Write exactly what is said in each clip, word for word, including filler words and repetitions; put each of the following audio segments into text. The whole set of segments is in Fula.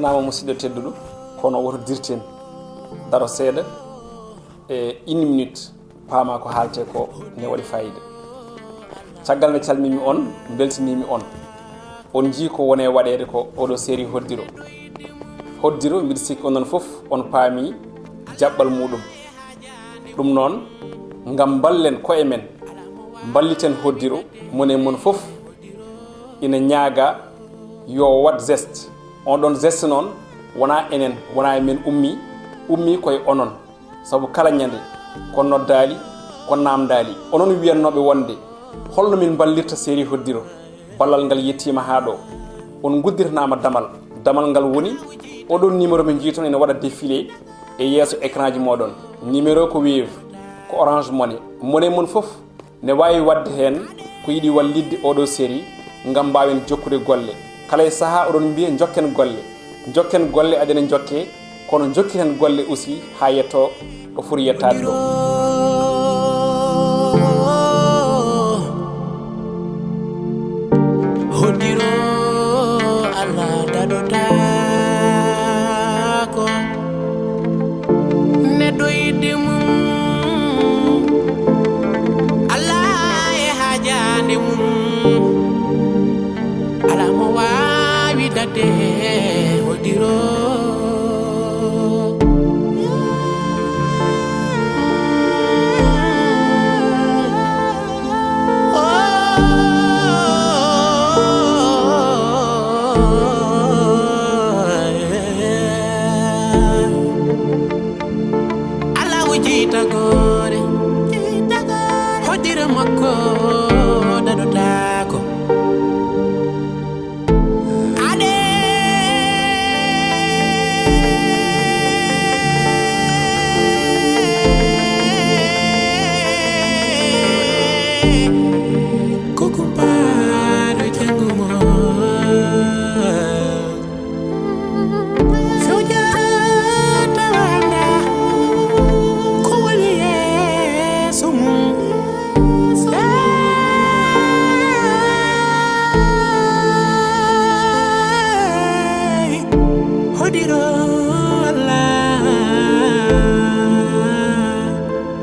Ama musidɗo tedduɗo, kono woto dirten, daro seeɗa, e une minute, paama ko haalte ko ne waɗi fayida. Caggal nde calmimi on, mbeltinimi on. On njii ko wone waɗeede ko oɗo série Hoddiro. Hoddiro, mbiɗa sikki onon fof on paami jaɓɓal muɗum. Ɗum noon, ngam mballen koye men, mballiten Hoddiro, mone mon fof ina ñaaga yo waɗ geste. On ɗon geste noon, wonaa enen, wonaa e men ummi, ummi koye onon. Sabu kala ñande, ko noddaali, ko naamndaali. Onon wiyannooɓe wonde, holno min mballirta série Hoddiro? Ballal ngal yettiima haa ɗo. On ngudditanaama damal. Damal ngal woni, oɗon numéro mo njiiton ene waɗa défilé e yeeso écran ji mooɗon. Numéro ko Wave, ko Orange Money. Mone mon fof ne waawi waɗde heen ko yiɗi wallitde oɗo série ngam mbaawen jokkude golle. Kala e sahaa oɗon mbiya njokken golle. Njokken golle, aɗen njokke, kono njokkiten golle aussi haa yetto ɗo foti yettaade ɗo. Hoddiro Allah daɗotaako. Neɗɗo yiɗde mum, Allah e haajaande mum. Alaa mo waawi daɗde Hoddiro. Allahu jiitagore, hoddira makko daɗotaako. Ade. Kuku paɗo janngo mo. Fewjata wanda. Ko woni yeeso mum? Hey, hoddiro Allah.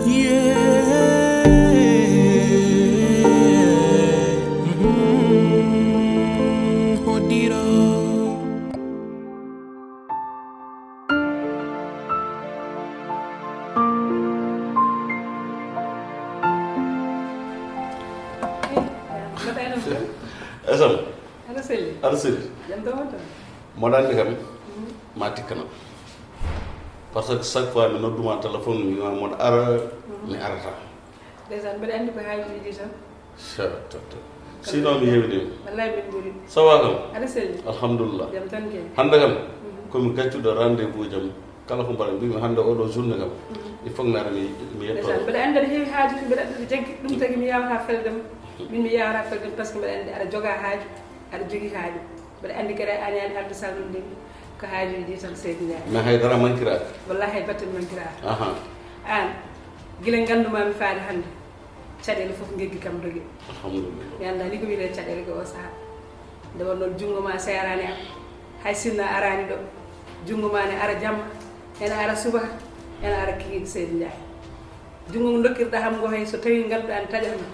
Yeah. Mm-hmm. Hoddiro. Esam. Aɗa selli? Aɗa selli? Jam tan wonta? Mboɗo anndi kam, mhm, ma tikkanam. Parce que chaque fois mi nodduma téléphone, mi wiima mboɗo ara, mhm, mi arata. Ndeysaan, mbeɗa anndi ko haajuuji tan. Sa, ta, ta. Sinon mi yeewniima. Wallaay min ɓuri. Ça va kam? Aɗa selli? Alhamdulillah. Jam tan kay. Hannde kam, mhm, ko mi gaccuɗo rendez-vous jam. Kala ko mbaɗa, mbimi hannde oɗo journée kam, mhm, il faut mi ara mi, mi yetto. Ndeysaan, mbeɗa anndi aɗa heewi haaju, mbeɗa anndi aɗa jaggi, ɗum tagi mi yawata felde ma. Min mi yawata felde ma, parce que mbeɗa anndi aɗa joga haaju, aɗa jogi haaju. Mbeɗa anndi kadi a ñaani arde salminde mi ko haajuuji tan, Seydi Ndiaye. Mais hay dara mankiraaka? Wallahi hay batte mi mankiraaka. Aha. Aan, gila nganndu-maa mi faade hannde, caɗeele fof ngeggi kam dogi. Alhamdulillah. Mi anndaa ni ko wiyetee caɗeele ko o sahaa. Nde wonnoo junngo ma seeraani am, hay sinno a araani ɗo, junngo ma ne ara jamma, ene ara subaka, ene ara kikiiɗe, Seydi Ndiaye. Junngo ngo ndokkirɗaa am ngo hay so tawii ngannduɗaa ne taƴatma,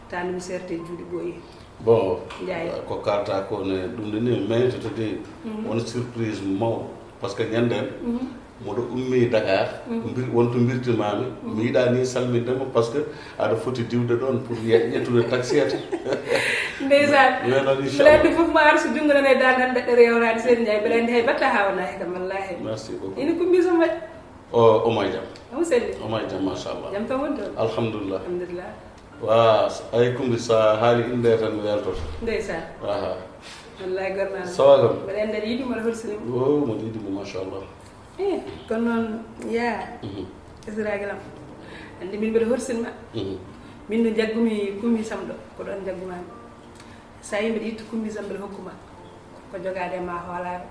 tawa mi seerte juuɗe ɓooyi. Bon, Ndiaye, ko kaalta ko ne ɗum de ni, mais je te dis, mhm, won surprise mawɗo. Parce que ñande, mhm, mboɗo ummi Dakar, mhm, mbir-, won to mbirtimaami, mhm, mi yiɗaa ni salminde ma parce que aɗa foti diwde ɗoon pour ye-, ƴettude taxi et. Ndeysaan. Mais noon, inchallah. Mbeɗa anndi fof ma ar so junngo nana e dande tan, mbeɗa rewraade, Seydi Ndiaye, mbeɗa anndi hay batte a haawanaa he kam, wallahi. Merci beaucoup. Ina kumbi so moƴƴi. O, omo e jam. Omo selli. Omo e jam, machallah. Jam tan woni toon? Alhamdulillah. Alhamdulillah. Wa, s-, ay kumbi, so a haali innde tan mi weltoto. Ndeysaan. Aha. Wallahi, gornaama. Ça va kam? Mbeɗa anndi aɗa yiɗi, mbeɗa horsini ma. O, mboɗo yiɗi mo, machallah. Eh, kono noon, yaa, mhm, esiraagal am. Anndi min mbeɗa horsini ma. Mhm. Min no njaggumi kumbi sam ɗo, ko ɗoon njaggumaami. So a yii mbeɗa yiɗi kumbi sam, mbeɗa hokku ma. Ko jogaade e ma hoolaare.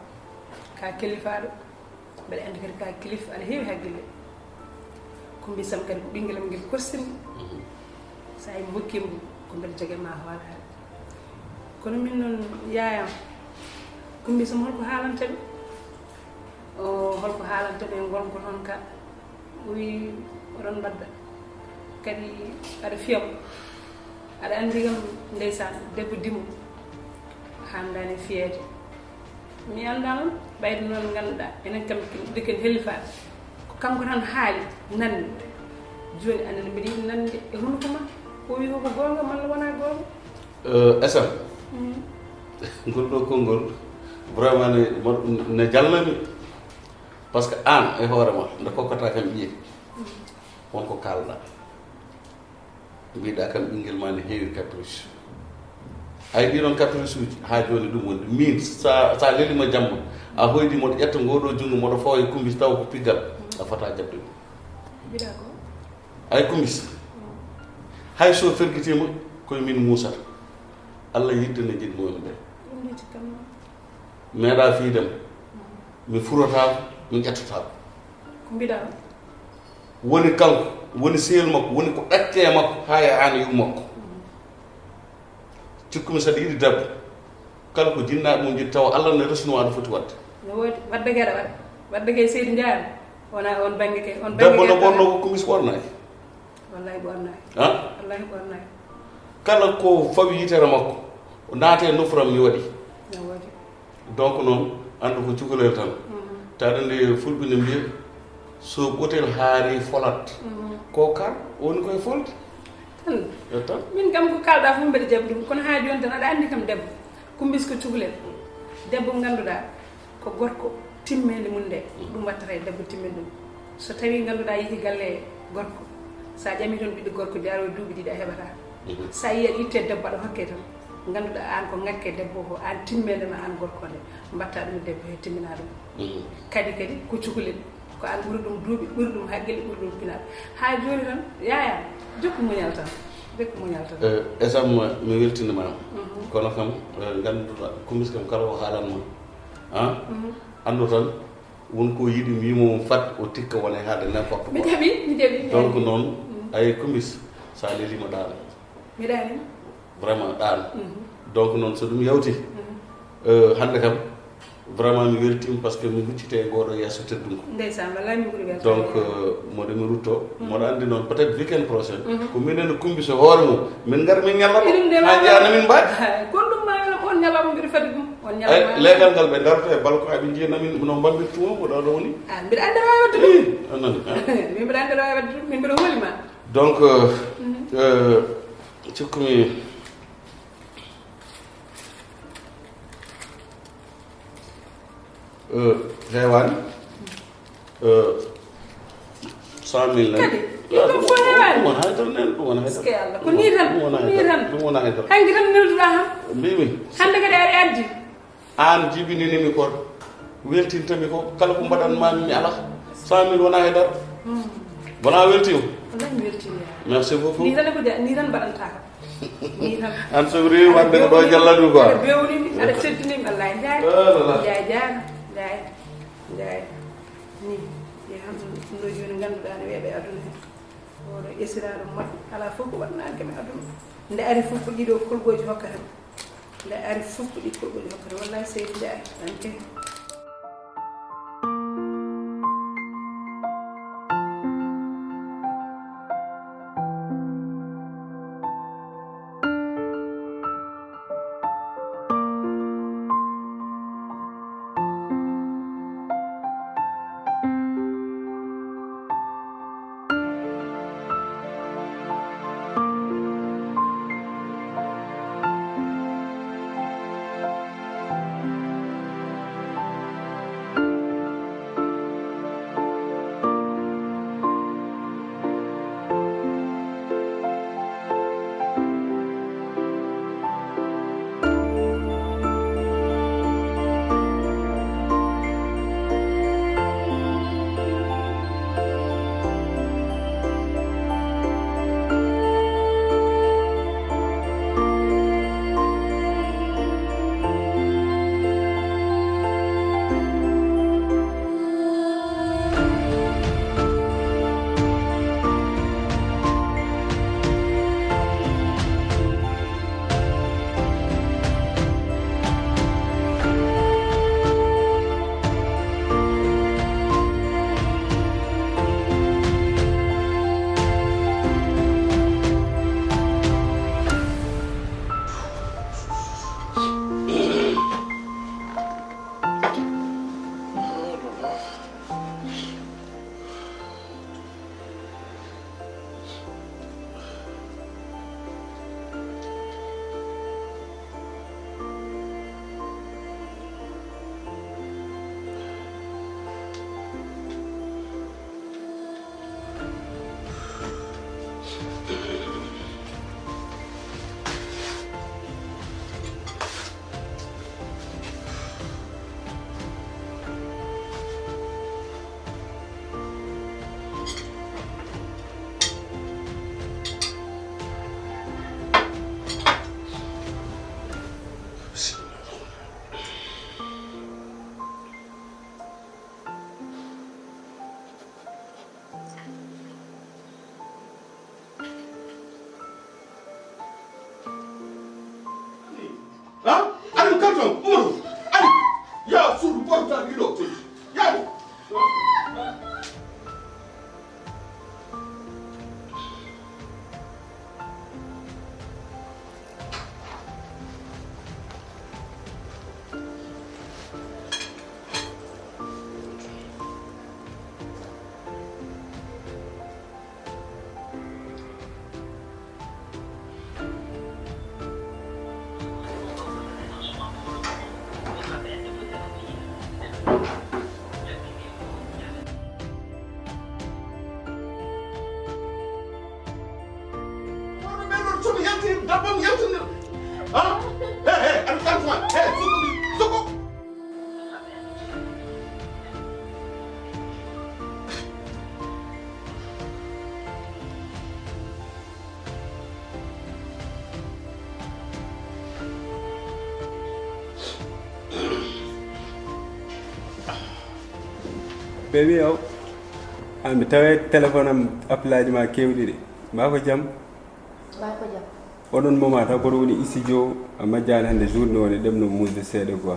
Ka kelifaaɗo. Mbeɗa anndi kadi ka kilifa, aɗa heewi hakkille. Kumbi sam kadi ko ɓinngel am ngel korsinmi. Mhm. So a yii mi hokkii mo, ko mbeɗa jogii ma hoolaare. Kono min noon, yaayam, kumbi sam, holko haalanta mi? Holko haalanta ɓe ngonko toon ka? O wi, "Oɗon mbadda. Kadi aɗa fiya mo. Aɗa anndi kam, ndeysaan, debbo dimo haandaani fiyeede." Mi anndaa noon, ɓayde noon ngannduɗaa, enen kam ɗiken hellifaade. Ko kanko tan haali, nanmi. Jooni annen mbiɗa yiɗi nande e hunuko ma. O wi, "Koko goonga malla wonaa goonga?" Eh, Esam. Mm. Ngol ɗo konngol, vraiment ne, mo-, ne jallami. Parce que aan e hoore ma, nde kokkata kam ɓiye, won ko kaalɗa. Mbiɗa kam ɓinngel ma ne heewi caprice. Ay, ɗi ɗon caprice uji, haa jooni ɗum woni. Min, sa, sa leli ma jamma, a hoydi moɗo ƴetta ngoɗo junngo, moɗo fawa e kumbis taw ko piggal, a fota jaɓde ɗum. Mbiɗa ko? Ay kumbis. Hay so fergitima, koye min muusata. Allah yidde ne jiɗi mo ɓe. Ɗum wiyata kam. Meeɗa fiidam. Mi furotaako, mi ƴettotaako. Ko mbiɗa o? Woni kanko, woni sehil makko, woni ko ɗakke e makko, haa e aan e yumma makko. Cikkumi saɗa yiɗi debbo, kala ko jinnaaɓe mum njiɗi tawa Allah ne resno aɗa foti waɗde. No woodi, wadde kay aɗa waɗa. Wadde kay seydi Njaay, wona on bannge kay, on bannge. Debbo no ɓorno ko kumis ɓornaaki. Wallahi ɓornaaki. Han? Wallahi ɓornaaki. Kala ko fawi yitere makko, o naata e nofram mi waɗi. No woodi. Donc noon, anndu ko cukalel tan. Mhm. Taade nde fulɓe ne mbiya, so ɓotel haari folat. Mhm. Ko kar woni koye folde. Tan. Yo tan. Min kam ko kalɗa fof mbeɗa jaɓi ɗum, kono haa jooni tan aɗa anndi kam debbo. Kumbis ko cukalel. Debbo ngannduɗaa ko gorko timmeende mum nde, ɗum wattata e debbo timmeende mum. So tawii ngannduɗaa yehi galle gorko, sa ƴami toon ɓiɗɗo gorko jaaro duuɓi ɗiɗi a heɓata. Mhm. Sa yii aɗa itte debbo aɗa hokke tan, ngannduɗaa aan ko ŋakke debbo ko, aan timmeende ma aan gorko nde, mbatta ɗum e debbo he timmina ɗum. Mhm. Kadi, kadi ko cukalel, ko aan ɓuri ɗum duuɓi, ɓuri ɗum haqqille, ɓuri ɗum pinal. Haa jooni tan, Yaya, jokku muñal tan, jokku muñal tan. Eh, Esam, mi weltiniima. Mhm. Kono kam, eh, ngannduɗaa, kumis kam kala ko haalan ma, ah, mhm, anndu tan, won ko yiɗi mi wiimo mum fat o tikka wona e haalde n'importe quoi. Mi jaɓi, mi jaɓi, mi jaɓi. Donc noon, mm, ay kumis, sa leliima ɗaano. Mi ɗaani. Vraiment ɗaano. Mhm. Donc noon so ɗum yawti, mhm, euh, hannde kam, vraiment mi weltiima parce que mi huccite e ngoɗo yeeso teddungo. Ndeysaan, wallahi mi ɓuri weltaade. Donc, euh, moɗo mi rutto, mhm, moɗo anndi noon peut-être weekend prochain, mhm, ko minen e kumbis e hoore mum, min ngara min ñallamo. Haa njiya no min mbaɗi. Kon ɗum ma wela on ñalawma mbiɗo fadi ɗum. On ñalawma. Ay, leegal ngal ɓe ndarata e balko aɓe njiya namin no mbaɗirtuma ko ɗo ɗo woni. Ah, mbiɗa anndi aɗa waawi waɗde ɗum. Ii, a nani, ah. Min mbiɗa anndi aɗa waawi waɗde ɗum. Min mbiɗa hooli ma. Donc, euh, mhm, euh, cikkumi, euh, heewaani. Euh, cent mille nen. Kadi, ɗum ɗon fof heewaani. Ɗum wona haydara nen, ɗum wona haydara. Est-ce que Allah, ko nii tan, ɗum wona nii haydara, tan. Ɗum wona haydara. Hanki tan nelduɗaa ham. Mbimi. Hannde kadi aɗa addi. Aan jibinini mi ko weltintami ko, kala ko mbaɗan ma mi ala. Cent mille wona haydara. Hmm. Wona weltiima. Wallahi mi weltiima. Merci beaucoup. Nii tan ko ja-, nii tan mbaɗanta kam. Nii tan. Aan so rewi wadde ko ɗo jalla ɗum quoi. Aɗa bewni mi, aɗa teddini mi, wallahi. Njaay. Oh là là. Njaay, Njaay, Njaay, Njaay. Nii, yehi han ɗum ɗo jooni ngannduɗaa ne weeɓe aduna he. Oɗo esiraaɗo moƴƴo, alaa fof ko waɗanaani kam e aduna. Nde ari fof ko ɗiɗo kolgooji hokkata mi. Nde ari fof ko ɗi kolgooji hokkata. Wallahi seydi Njaay, an kay. Ha? Aliou, calme-toi, Umaru. Aliou, ya, suudu portable ɗo. Ya. Hono ɓe ɗon, somi yalti, dabbam yaltinir. Ha? He, he, aɗa kalfa. He, soko mi, soko. Baby, aw. An mi tawi téléphone am appelaaji ma keewɗi de. Mbaa ko jam? Mbaa ko jam? Oɗon moment taw koɗo woni studio, a majjaani hannde journée o ne ɗemno muusde seeɗa quoi.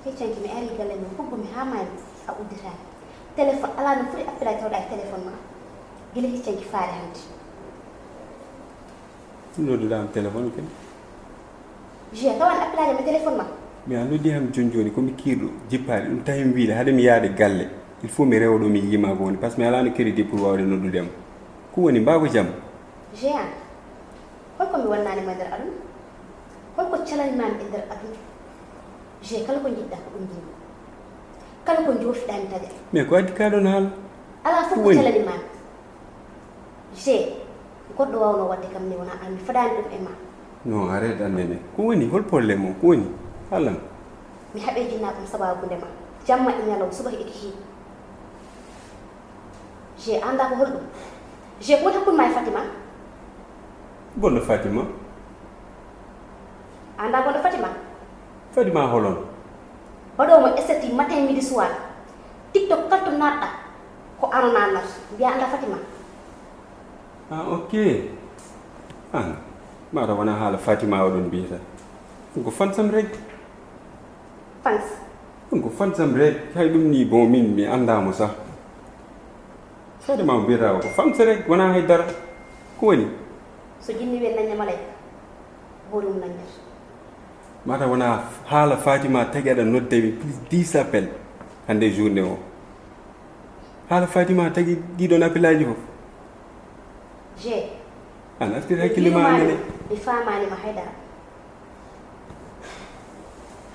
Heccanki mi ari galle men hubbumi haa maaymi a udditaani. Téléphone alaa no foti appelaaji tawɗa e téléphone ma. Gila heccanki faade hannde. Nodduɗa am téléphone kadi. J'ai tawa an appelaaji am e téléphone ma. Mi a noddi ham joni joni ko mi kiirɗo jippaade ɗum tawi mi wiide hade mi yaade galle. Il faut mi rewa ɗo mi yiima ko woni parce que mi alaa no crédit pour waawde noddude am. Ko woni mbaa ko jam? Jean, holko mi wannanima e nder aduna? Holko calanimami e nder aduna? Je, kala ko jiɗɗa ko ɗum jinmi. Kala ko jofiɗami taƴa. Mais ko addi ka ɗon haala? Alaa fof ko calanimami. Je, goɗɗo wawno wadde kam ni wona an, mi fadani ɗum e ma. Non, arrête an nene. Ko woni? Hol problème o? Ko woni? Haalam. Mi haɓe jinnaɓum sababude ma. Jamma e ñalawma, subaka e kikiiɗe. Je, anda ko holɗum? Je, ko woni hakkunde ma e Fatima? Bonɗo Fatima? Anda bonɗo Fatima? Fatima holon? Baɗowo mo estati matin, midi, soir. TikTok kala to naatɗa, ko ano naatnata. Mbiya anda Fatima? Ah, ok. An, mata wona haala Fatima oɗon mbiyata. Ɗum ko fansam rek. Fans? Ɗum ko fansam rek. Hay ɗum ni bon min mi anda mo sah. Sade ma o mbiyata o ko fans rek, wona hay dara. Ko woni? So jinni wen nañña malayka, hoore mum naññata. Mata wona haala Fatima tagi aɗa nodda mi plus dix appel hannde journée o. Haala Fatima tagi ɗiɗon appelaji fof. Je. An artir hakkille ma amene. Mi famanima haydara.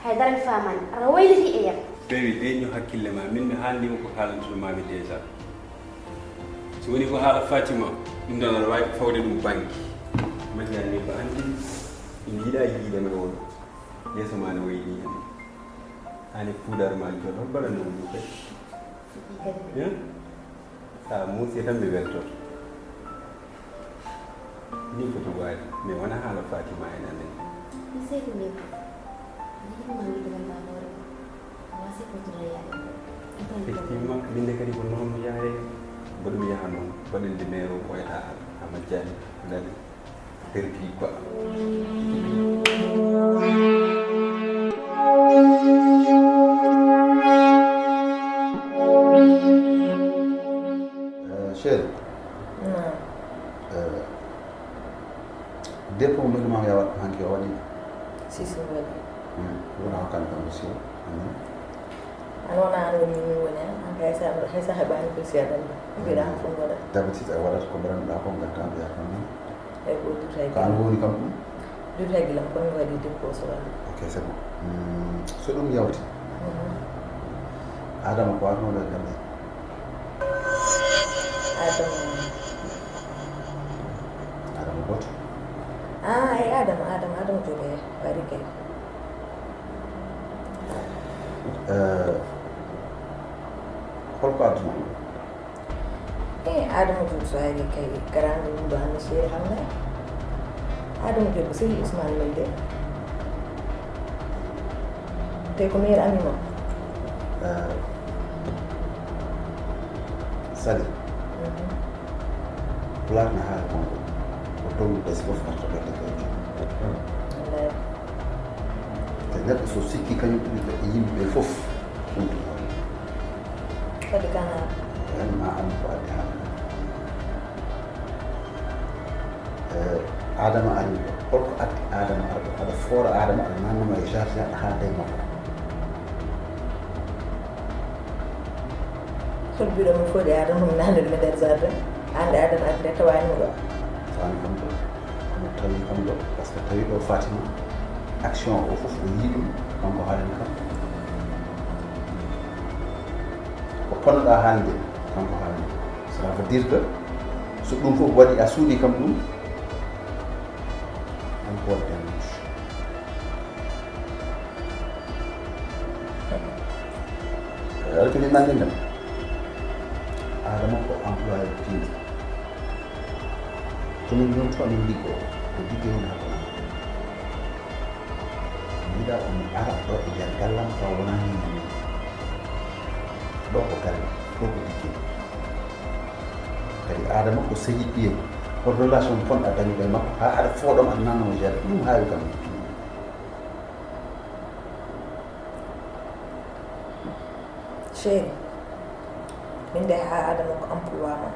Haydara mi famani. Aɗa wayliti e yam. Bewi, deño hakkille ma. Min mi haalnima ko haalantuɗo mami déjà. So woni ko haala Fatima, ɗum ɗon aɗa wawi fawde ɗum banki. Majjani min ko anndi, ɗum yiɗa yiɗema e oɗo. Yeeso ma ne wayni hen. Ani poudre ma jooɗo, mbaɗa no ɗum kadi. Fuɗɗi kadi. Hein? Sa muusi tan mi weltoto. Ni ko tugari, mais wona haala Fatima en amen. Mi seydi min ko. Ni ma wiide walla hoore ma. Wasi ko tun yaade. Effectivement, min de kadi ko noon mi yaare. Mboɗo mi yaha noon, mbaɗen de meero ko wayata a majjani. Dali. Perdi quoi. Eh, chéri. Non. Eh, dépôt mo mbiɗo ma ya waɗ hanki o waɗi. Si, si, mi waɗi. Hmm. Wona hokkani kam aussi. Hmm. An wona an woni min woni an, an kay sa, hay sa heɓani ko si aɗa anndi. Mbiɗa an fof mbaɗa. D'habitude a waɗata ko mbaɗanɗa ko, gadda mbiya kam noon. Eyi, ko duuta e ko an woni kam ɗum? Duuta e gila ko mi waɗi dépôt so waɗi. Ok, c'est bon. Hmm, so ɗum yawti. Mhm. Adama ko arnoɗo e galle? Adama. Adama goto? Ah, e Adama, Adama, Adama joɗe waɗi kay. Eh, holko addunoo? Eh, Adama Diop so ari kay, garande ɗum ɗo anno seeri hamna. Adama Diop ko sehil Ousmane men de. Te ko meilleur ami mo. Eh, Sali. Mhm. Pulaar na haala konko. Ko tolni ɓes fof arta ɓerde kay. Wallaahi. Neɗɗo so sikki kañum ɓuri ko e yimɓe ɓe fof. Ɗum ko Fadi kan haala. En ma anndu ko addi haala. Eh, Adama ari ɗo. Holko addi Adama arɗo? Aɗa foora Adama, aɗa naannuma e jardin, aɗa haalda e makko. Hol biɗo mo fodi Adama mo nande mi nder jardin. Ande Adama addi reta wani mo ɗo. Wani kam ɗo. Kono tawi kam ɗo, parce que tawi ɗo Fatima, action o fof o yii ɗum, kanko haalani kam. Ko ponnoɗa haalde, kanko haalani. Cela veut dire que so ɗum fof waɗi a suuɗi kam ɗum, ɗum ko waɗi ɗen. Rewte min nanndi ndem. Adama ko employé piindi. Komin noon fof min liggoo ko liggey woni hakkunde. Mbiɗa omo ara ɗo e nder gallam taw wonaa min nani. Ɗo ko galle, ɗo ko liggey. Kadi Adama ko sehil ɓiyel. Hol relation ponɗa dañuɗo e makko haa aɗa fooɗoma aɗa nanna mo jeere ɗum haawi kam. Chéri, min de haa Adama ko emploi ma.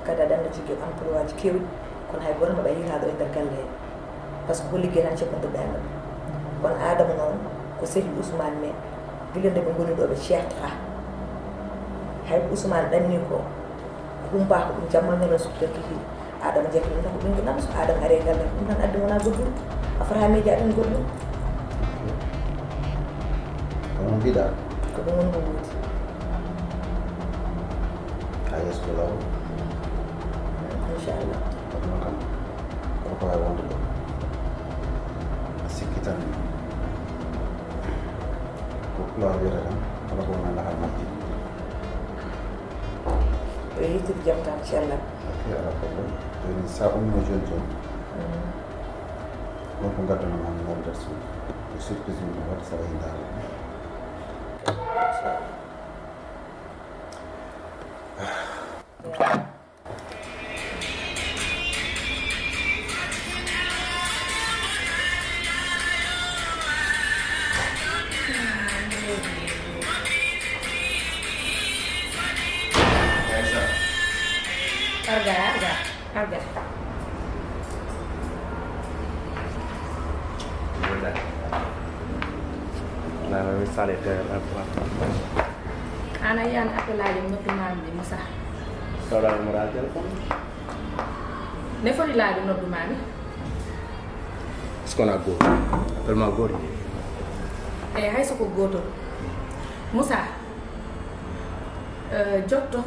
Kadi aɗa anndi jogii emploi ji keewɗi, kono hay gooto mbaɗa yiilaa ɗo e nder galle he. Parce que ko liggey tan cekkondirɗa e mum. Kono Adama noon ko sehil Ousmane, mais gila nde ɓe ngoni ɗo ɓe ceertata. Hay ko Ousmane ɗanni ko, ko humpaa ko ɗum jamma ñalawma subta kiki. Adama jekki ɗum tan ko ɓinngel ɗam, so Adama ari e galle ɗum tan addi wona goɗɗum. A fota miija tan goɗɗum. Kono mbiɗa Ko ɗum woni ko woodi. a yeeso ko law. Inchallah. Kono kam kono ko wawi wonde ɗo a sikki tan ko pulaar wiyata tan kono ko wona lahal majji. Yo yettude jam tan, inchallah. Ok, ala problème. Joni sa ummo joni joni won ko gaddanoma mi wari nder suudu. Ko surprise mi ɗum waɗi saɗa e ndaaro. Arga, arga, arga. Nana mi sale teer. Ana yan appelaaji noddu maami de Moussa. Sawɗa mo raa téléphone. Ne foti laaɓi noddu maami. Est-ce qu'on a go? Appelle-moi Gori. Eyi, hay so ko gootol. Moussa, eh, jotto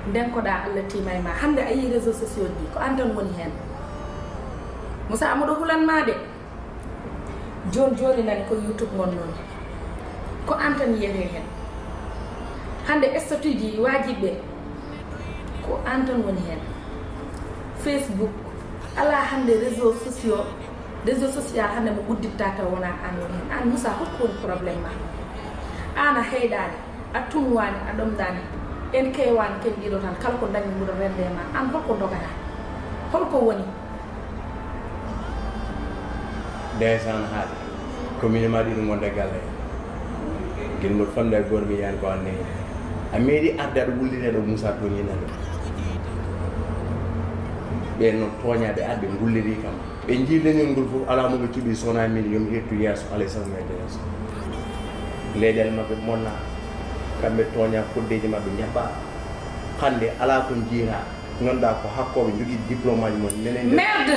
ndenkoɗaa Allah tiima e ma. Hannde a yii réseaux sociaux ji, ko aan tan woni heen. Moussa, amuɗo hulan ma de. Jooni jooni nani ko YouTube ngon noon. Ko aan tan yiyetee heen. Hannde statut ji waajiɓe ɓe, ko aan tan woni heen. Facebook, alaa hannde réseaux sociaux, réseau social hannde mo udditta taw wonaa aan woni heen. Aan Moussa, holko woni problème ma? Aan a heyɗaani, a tunwaani, a ɗomɗaani. En keewaani ken ɗiɗo tan, kala ko dañmi mboɗo rende e ma. Aan holko ndogata? Holko woni? Ndeysaan haali. Ko min e ma ɗiɗo ngonde galle. Gila mboɗo famde e goto mi yiyani ko aan nehi. A meeɗi arde aɗa wulliri aɗa Moussa tooñi nani. Ɓen noon tooñaaɓe arɓe ngulliri kam. Ɓe njii leñol ngol fof alaa mo ɓe cuɓi so wonaa min yo mi ƴettu yeeso alay sago mi ƴetta yeeso. Leyɗeele maɓɓe monna, kamɓe tooña foddeeji maɓɓe njaɓɓa. Hannde alaa ko njiiraa, ngannduɗaa ko hakkooɓe njogii diplôme aji mum nene nde. Merde!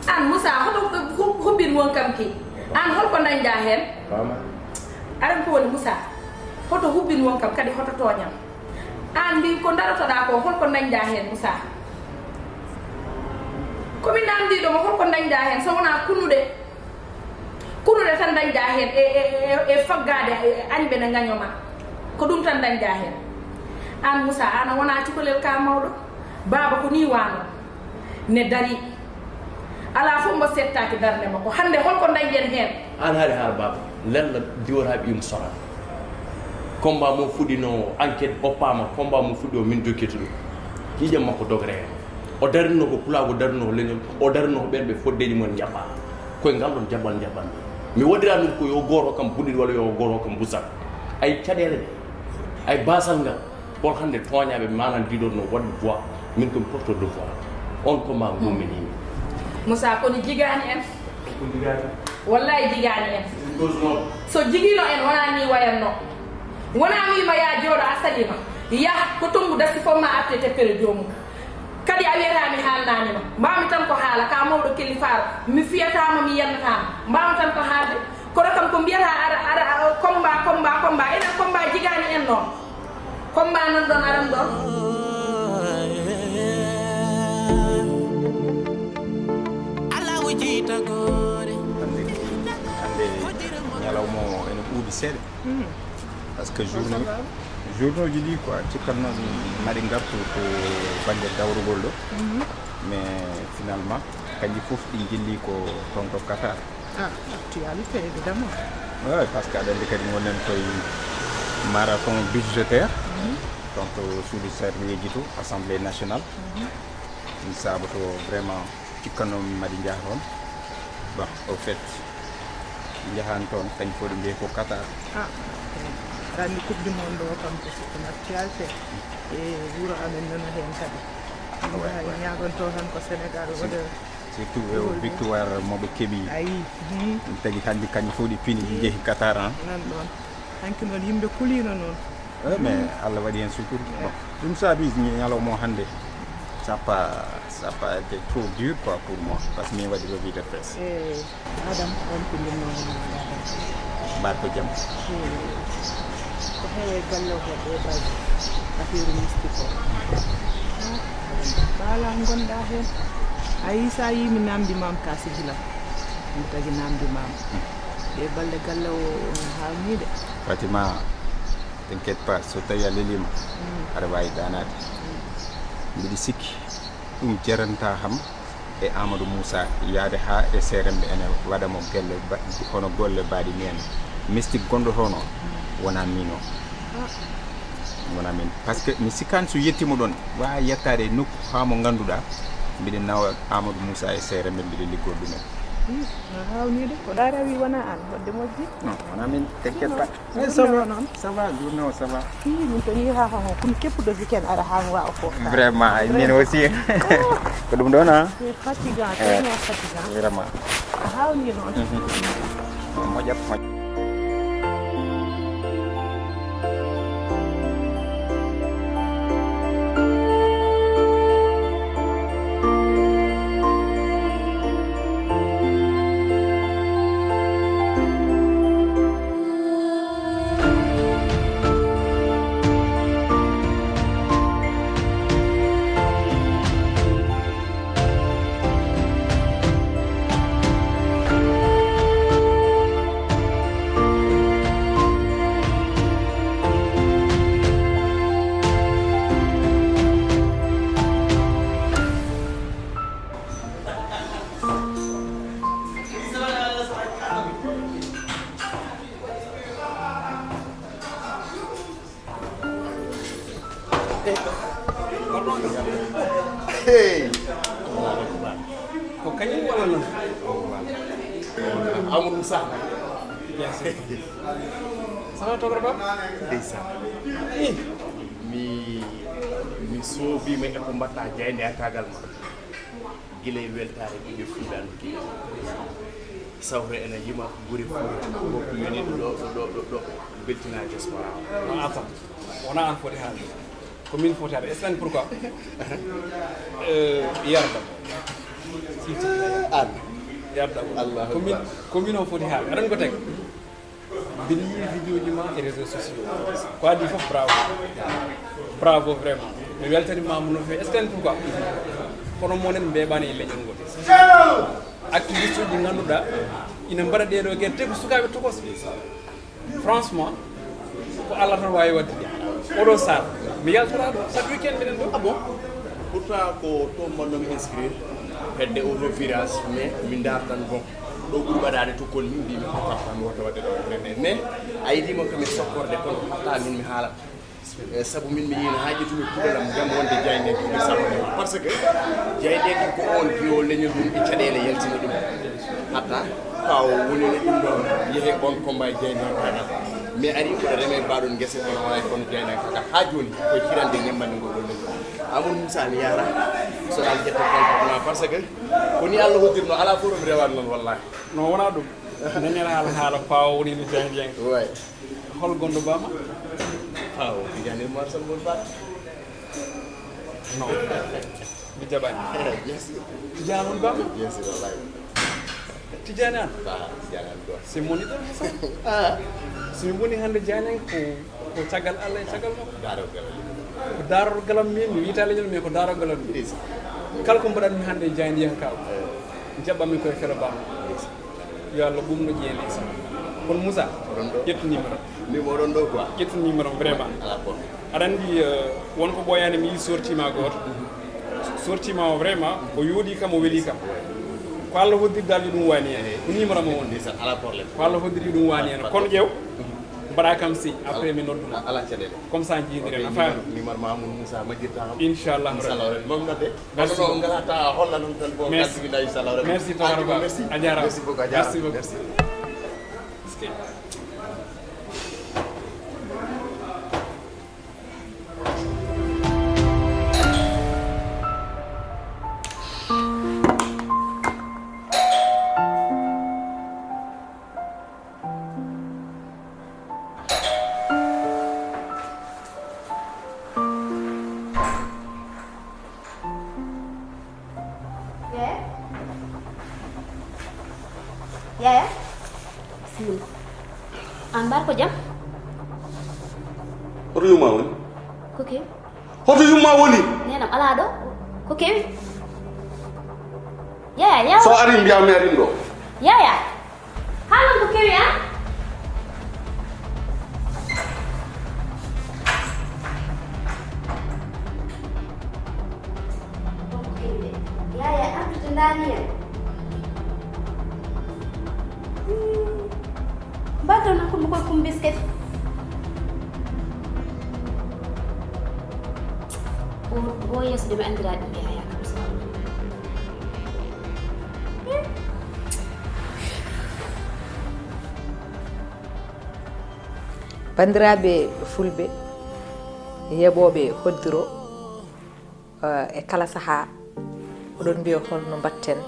Aan Moussa, hoto hu- hubbin won kam ki. Aan holko dañɗaa heen? Faama. Aɗa anndi ko woni Moussa? Hoto hubbin won kam kadi hoto tooñam. Aan mbi ko darotoɗaa ko holko dañɗaa heen Moussa? Ko min namdiiɗo mo holko dañɗaa heen so wonaa kunuɗe? Kunuɗe tan dañɗaa heen e, e, e, e faggaade e añɓe ne ngaño ma. Ko ɗum tan dañɗaa heen. Aan Moussa, aan a wonaa cukalel ka mawɗo. Baaba ko nii waano. Ne darii. Alaa fof mbo seettaaki darnde makko. Hannde holko dañɗen heen? Aan haali haala baaba. Lella diwata ɓiyum sora. Combat mo fuɗɗino enquête oppaama, combat mo fuɗɗi o min dokkirta ɗum. Ƴiƴam makko dogre heen. O darino ko pulaagu, o darino ko leñol, o darino ko ɓen ɓe foddeeji mon njaɓɓaa. Koye ngal ɗon jaɓɓal njaɓɓanmi. Mi waɗira ɗum ko yo gooto kam buɗɗit walla yo gooto kam busat. Ay caɗeele ɗe, ay baasal ngal. Hol hannde tooñaaɓe manan ndiɗon no waɗi voix, min komi porteur de voix. On ko ma ngumminimi. Moussa, kono jigaani en. Wallahi jigaani en. So jigiino en wonaa ni wayanno. Wonaa wiima yaa jooɗo a saliima. Yah ko tongu dasi fof ma artu e teppere joomum. Kadi a wiyataa mi haalnaani ma. Mbaawmi tan ko haala ka mawɗo kellifaaro. Mi fiyataama mi yannataama. Mbaawmi tan ko haalde. Kono kam ko mbiyataa aɗa aɗa combat combat combat enen combat jigaani en noon. Combat nan ɗoon aran ɗoon. Hannde hannde ñalawma o ene ɓuuɓi seeɗa. Parce que journée journée ji ɗi quoi cikkatno maɗi ngartu ko bannge dawrugol ɗo. Mais finalement kanji fof ɗi jilli ko toon to Qatar. Ah, actualité évidemment. Oui, parce que aɗa anndi kadi gonɗen koye marathon budgétaire. Donc suudu sarɗiyeeji to assemblée nationale. Ɗum saaboto vraiment cikkanomi maɗi njaha toon. Bon, au fait njahan toon kañ fof ɗo mbiye ko Qatar. Ah, aɗa anndi coupe du monde o kam ko sikko actualité. E wuro amen nono heen kadi. Ɗum ñaagonto tan ko Sénégal waɗa. Surtout e o victoire moɓe keɓi. Ayi. Ɗum tagi hannde kañum fof ɗi pini ɗi njehi Qatar an. Nan ɗoon. Hanki noon yimɓe kuliino noon. Eh, mais Allah waɗi heen sutur. Bon, ɗum saabi ñalawma o hannde. Ça pas ça pas été trop dur quoi pour moi parce que min waɗi revue de presse. Eh, Adam on ko ndinno wonno Adam. Mbaɗ ko jam. Ko heewe galle o heɓe balɗe affaire mystique o. Baala ngonɗa heen. A yii sa yii mi namdi mam ka sehila. Mi tagi namdi mam. Ɗe balɗe galle o no haawnide. Fatima, t'inquiète pas, so tawi a lelima aɗa wawi ɗanade. Mbiɗa sikki ɗum jaranta ham e Amadou Moussa yaade ha e seeremɓe ene waɗa mo gelle hono golle baɗi ni en. Mystique gonɗo toon o wona min o. Wona min. Parce que mi sikkani so yettima ɗon wawa yettade e nokku ha mo ganduɗa mbiɗa nawa Amadou Moussa e seeremɓe mbiɗa liggor ɗumen. No hawnide ko ɗa rewi wona an wadde moƴƴi. Non wona min tekke pat. Eyi ça va, ça va, journée o ça va. Ii min to nii haa haa kono keppuɗo weekend aɗa haa waawa ko. Vraiment, ay min aussi. Ko ɗum ɗon ah. C'est fatigant, tellement fatigant. Vraiment. A haawni noon. Moƴat moƴat. Hey! Ko kañum walla non? Amadou Moussa. Yes. Sama togor ba? Ndeysaan. Mi mi soobima e ko mbatta jaynde artagal ma. Gila e weltaare ɓiɓɓe fulɓe anduki sawto ene yima gure fof woppi woni ɗo ɗo ɗo ɗo beltina diaspora o. Wona an foti haalde. Ko min foti haalde. Est-ce que pourquoi? Yarda. An. Yarda. Ko min ko min o foti haalde. Aɗan ko tagi. Mbiɗa yi'i vidéo ji ma e réseau sociaux. Ko adii fof bravo. Bravo vraiment. Mi weltanima mo no feewi. Est-ce que pourquoi? Kono monen mbeɓani e leñol ngol. Activiste uji ɗi ngannduɗaa ina mbaɗa ɗeɗo guerre te ko sukaaɓe tokosɓe. Franchement ko Allah tan wawi wadde ɗum. Oɗo sar mi yaltata ɗo chaque weekend mbiɗen ɗo. Ah bon? Pourtant ko to mbannomi inscrire hedde oto virage mais min dartan bon ɗo ɓuri waɗade to kon min mbimi pourtant mi wota wadde ɗo entraîné mais a yidima ko min sokkorde kono hatta min mi haalat. E sabu min mi yiino haa ƴettumi kuuɗal am ngam wonde jaayndiyanke ɓe sabu par ce que jaayndiyanke ko on piyo leñol mum e caɗeele yaltina ɗum hatta ɓaawo wonino ɗum ɗon yehe on combat e jaayndiyankagal mi ari mboɗo reme mbaɗon ngese kono wona kono jaayndiyankagal haa jooni koye firande ñammande ngol ɗo leñol amour moussa mi yara sonal ƴetta comportement par ce que ko ni allah hoddirno ala fof mi rewani noon wallahi non wona ɗum dañal haala haala pawo woni no jaayndiyanke way hol gonɗo bama aw tijani mar sal mon bat non mi jaɓani bien sûr tijani on bama bien sûr wallahi tijani an ba tijani an quoi si moni ɗon so min woni hannde jaayndiyanke ko ko caggal allah e caggal makko darogal ko darorgalam min mi wiyata leñol mais ko darorgalam min kala ko mbaɗatmi hannde e jaayndiyanke kaw jaɓɓami koye felo bam yo allah ɓumno ƴeene kono moussa ƴettu numéro ni moɗon ɗo quoi ƴettu numéro vraiment ala bon aɗa anndi won ko ɓooyaani mi yii sorti ma gooto sorti ma o vraiment o yooɗi kam o weli kam ko allah hoddirdaal yo ɗum wani en ko numéro mo woni ndeysan ala problème ko allah hoddiri ɗum wani en kono ƴeew mbaɗa kam si après mi nodduma ala caɗele comme ça jiidiren a faami numéro mamoun moussa majjirta kam inchallah inchallah ren mom nodde Merci. Kono ngalata holla non tan ko Merci. Kaltibina inchallah ren Merci tabaraka Merci. A jarama. Merci beaucoup a jarama Merci beaucoup. Merci. Parce que Yaya? Yaya? Bismillah. An mbar ko jam? Hoto yumma woni? Ko kewi? Hoto yumma woni? Nenam ala ɗo? Ko kewi? Yaya, yaw. So ari mbiya mi arin ɗo. Yaya. Haalon ko kewi an? Yaya artude ndaani en. Mbaɗɗon hakkunde koye kum biskit. O yeeso de mi anndira ɗum yaya kam so. Banndiraaɓe fulɓe yeeɓooɓe hoddiro e kala sahaa oɗon mbiya holno mbaɗten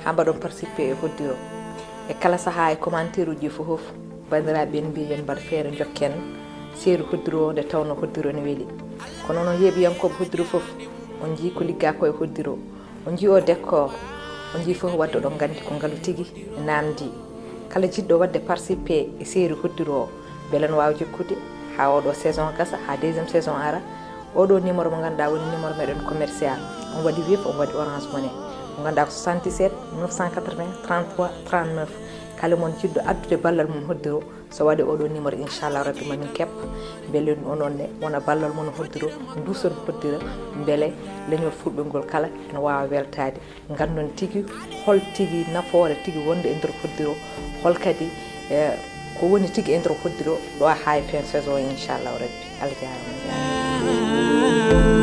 haa mbaɗon participé e hoddiro e kala sahaa e commentaire uji fof fof banndiraaɓe en mbiya yon mbaɗ feere njokken seeru hoddiro o nde tawno hoddiro ne weli kono noon yeeɓiyankooɓe hoddiro fof on njii ko liggaa ko e hoddiro On njii oo décor, on njii fof waɗde oɗon nganndi ko ngalu tigi e naamndii. Kala jiɗɗo waɗde participé e seeru hoddiro o, mbele no waawa jokkude haa oo ɗoo saison gasa, haa deuxième saison ara. Oo ɗoo numéro mo ngannduɗaa woni numéro meɗen commercial, on waɗi Wave, on waɗi Orange Money. Mo ngannduɗaa ko soixante-dix-sept neuf cent quatre-vingts trente-trois trente-neuf. Kala mon jiɗɗo addude ballal mum hoddiro, So waɗi oɗo numéro inchallah rabbi mamin keɓ mbele onon ne wona ballal mon hoddiro duuson hoddira mbele leñol fulɓe ngol kala ene wawa weltade gandon tigi hol tigi nafoore tigi wonde e nder hoddiro hol kadi e ko woni tigi e nder hoddiro ɗo ha e fin saison inchallah rabbi allah jarama